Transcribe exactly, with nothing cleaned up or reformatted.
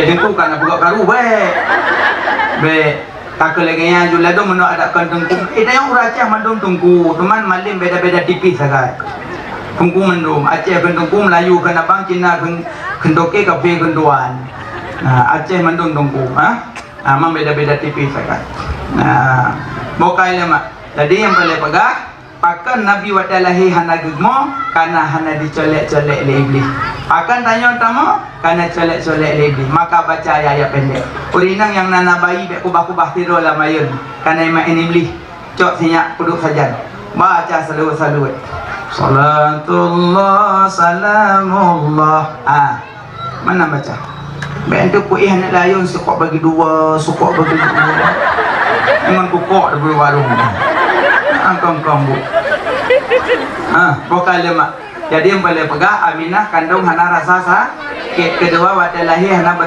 Teungku ka na peugah karu, bèk. Bèk. Ka keu lagèe nyan ju ladôm meunoe adak kon teungku. Eh, tanyoe ureueng Aceh mandum teungku, cuman malem beda-beda tipis sagai. Teungku mandum, Aceh kon teungku, Melayu kon abang, Cina kon, kon toke, kafé kon tuan. Nah, Aceh mandum teungku, ha? Nah, mang beda-beda tipis sagai. Nah, bukai lé mak. Jadi nyang paleng peugah, pakon Nabi watèe lahé hana geumo, kana hana jicolek-colek lé Iblih. Pakon tanyoe tamoe, kana colek-colek lé Iblih. Maka baca ayat-ayat pendek. Ureueng inong nyang na, na bayi bèk kubah-kubah tiroe lam ayôn, kana imeu'en Iblih. Cok sinyak peuduek sajan. Baca salawat-salawat. Salatullah, salamullah. Ha. Mana baca? Bèk antu peuéh aneuk layôn, sukok bagi dua, sukok bagi dua. Ngon kukok di warong. Angkong-kong, Bu. Ha, bukai lé mak. Jadi, nyang paleng peugah, Aminah kandông hana rasa sakét. Keudua, watèe lahé hana bers-